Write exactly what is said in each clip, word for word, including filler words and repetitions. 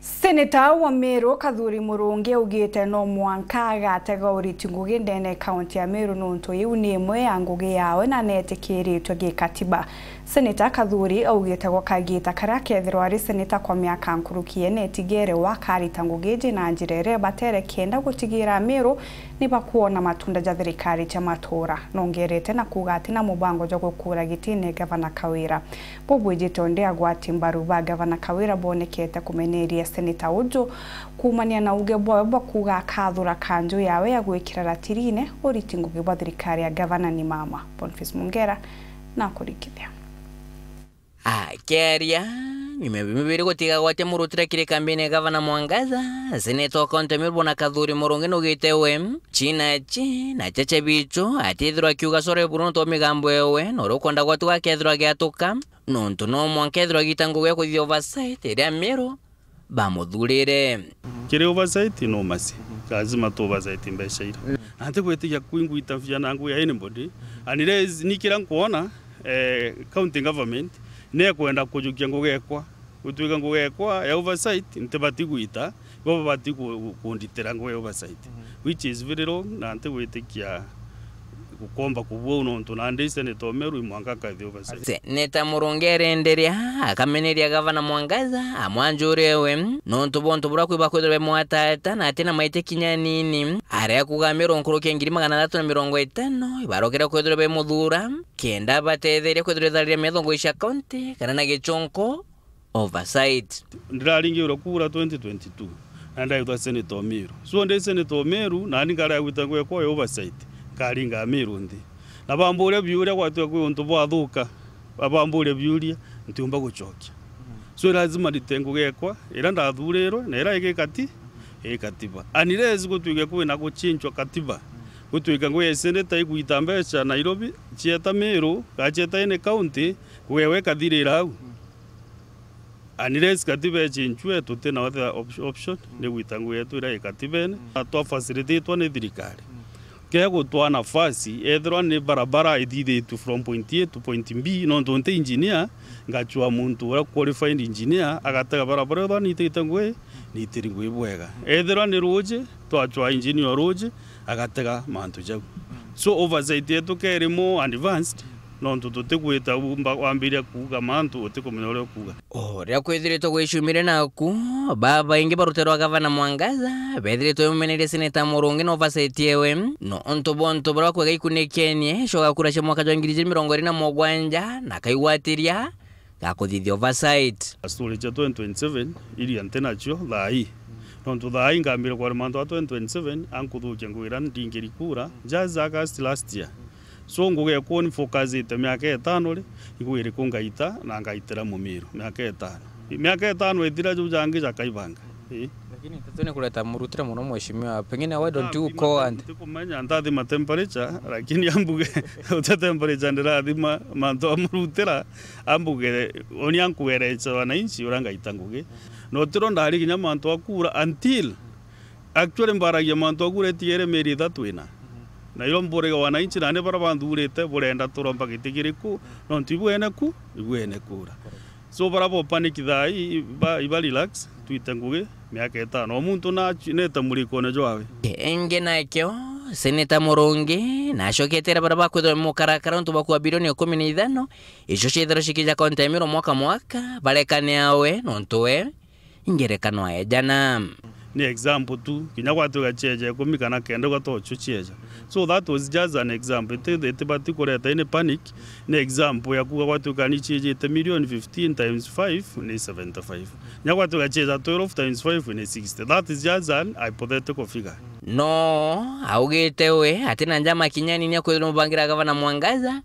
Seneta wa Meru Kathuri Murungi augite no mwanka agatega uriti ngugi ndene kaunti ya Meru, nontu iu ni imwe ya ngugi yawe na netikiritwe gikatiba. Seneta Kathuri augite gwa kagita karia kethirwa ari seneta kwa miaka nkuruki ene itigere wakarita ngugi iji na njira iria ibatere kenda gutigira Meru ni bakuona matunda ja thirikari cia matura. Nongerete na kuuga ati na mubango jwa gukura gitine gavana Kawira. Bubwijite undi agwati mbaru ba gavana Kawira bonekete kumeneria seneta uju kuumania na uge bwawe bwa kuuga akathura kanju yawe ya gwikira ratirine uriti ngugi bwa thirikari ya gavana ni mama. Boniface Mungera na kurikithia. Akiaria nyuma ya biumia bibiri gutiga gwatia murutira kiri kambini ya gavana Mwangaza, seneta wa kaunti ya Meru Bwana Kathuri Murungi nugite we, china chi na chacha bicho atithirwa akiuga sore buru nontu wa migambo ewe, na uria ukwenda gwatuga akethirwa agiatuka, nontu no mwanka ethirwa agita ngugi ya kuthithia oversight iria Meru bamuthurire. Kiri oversight no masi, lazima tu oversight mbeca ira. Na ntigwitikia kwingwita bia na ngugi ya anybody. Unless ni kira nkwona, eh, county government nekwenda kujukia ngugi ekwa. Gutwika ngugi ekwa ya oversight, ntibati gwita, bo babati ku-, kunditira ngugi ya oversight. Which is very wrong, na ntigwitikia gukomba kubua uu nontu nandi seneta o Meru i mwanka nkathi oversight. Seneta Murungi arenderea akameneria gavana Mwangaza amwanjure we nontu bontu buria kwi bakwithirwa bemwatata na ati na maiti kinya nini. Aria kuuga Meru nkuruki ya ngiri magana athatu na mirongo itano ibarokere kwithirwa bemuthura kenda batetheria kwithirwa ithariria methongo cia kaunti kana na gichonko oversight. Ndiraringirwe kura twenty twenty-two, na ndaitwa senator o Meru. So ndi senator o Meru, nani nkarega gwita ngugi ekwa ya oversight, nkaringa Meru nthi. Na bamburia biuria gwatuika kwi untu bwathuka, ba-, bamburia biuria, ntiumba gucokia. So lazima ndite ngugi ekwa, ira ndathurirwe, na ira igikati-, igikatiba. Unless gutuike kwina guchinchwa katiba, gutuika ngugi ya senator igwita mbeca Nairobi, cieta Meru, gacieta ene county, ngugi ewe ikathirira au. Unless katiba echinchue, tuti na other op-, option, ni gwita ngugi yetu iria i katibene. Na twa facilitatwa ni thirikari. Kegutwa nafasi, ethirwa ni barabara ithithitue from point A to point B, nontu nti engineer, ngachua muntu uria qualified engineer, agatega barabara ethirwa nitite ngugi, nitiri ngugi bwega. Ethirwa ni ruuji, twachwa engineer o ruuji, agatega mantu jau. So oversight yetu keri more advanced, nontu tutigwita umba wambiria kuuga mantu utikumenya uria ukuuga. Uria kwithiritwe gwicumire naku, babaingi ba rutere rwa gavana Mwangaza bethiritwe bemumenerie seneta Murungi na oversight ewe, nontu bontu buria kwega ikunikenie icoga kura cia mwaka jwa ngiri ijiri mirongo iri na mugwanja na kaigwatiria ga kuthithia oversight. Story cia twenty twenty-seven iria nti nacio thaa ii. Nontu thaa ii ngambire kwaria mantu a twenty twenty-seven, ankuthukia ngugi iria ndingiri kura, just August last year. So ngugi ekwa ni focusite miaka itano ri, ngugi iriku ngaita na ngaitira Mumiru miaka itano. Miaka itano ithira, jau jangi jakaibanga. Ii. Lakini nteto ni kureta murutire mono mheshimiwa. Pengine why don't you call and Ntikumenya, ntathima temperature, lakini ambuge, uti temperature ndirathima mantu amurutira, ambuge, oni ankuerecha wananchi uria ngaita ngugi. Na utiro ndari kinya mantu a kura until, actually, mbaragia mantu a kura itigere mieri ithatu ina. Na iro mburagia wananchi, nani bara banthurite, burenda turomba giti kiriku, nontu ibwene ku, ibwene kura. So bara bo panic thaa ii, iba, iba relax, twite ngugi miaka itano. O muntu na, nete murikone jwawe. Ingi nakio, Seneta Murungi nacoketera bara bakwithirwa mukarakara untu bwa kua bilioni ikumi na ithano, icio ciithirwa cikija kaunti ya Meru mwaka mwaka, barekane awe nontu we ingerekano aejana. Ni example tu, kinya gwatuika cieja ikumi kana kenda ugatochio cieja. So that was just an example. Iti, itibati kureta any panic. Ni example ya kuuga gwatuika ni ciejete million fifteen times five ni seventy-five. Kinya gwatuika cieja twelve times five ni sixty. That is just an hypothetical figure. No augite we ati na njama kinya nini ya kwithirwa mubangira gavana Mwangaza,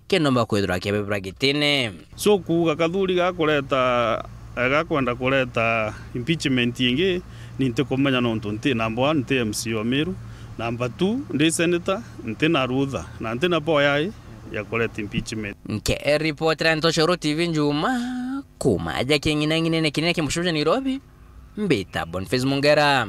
kenda omba kwithirwa akiabebera gitine. So kuuga Kathuri gakureta, eh, gakwenda kureta impeachment ingi, ni ntikumenya nontu nti, number one, nti M C A o Meru, number two, ndi senator, nti na rutha, na nti na power ya, ya kureta impeachment. Nke ripotera Ntoshoro T V Njuma, kuma aja king'inang'inene kinene kia mucunjani Nairobi, mbita Boniface Mungera.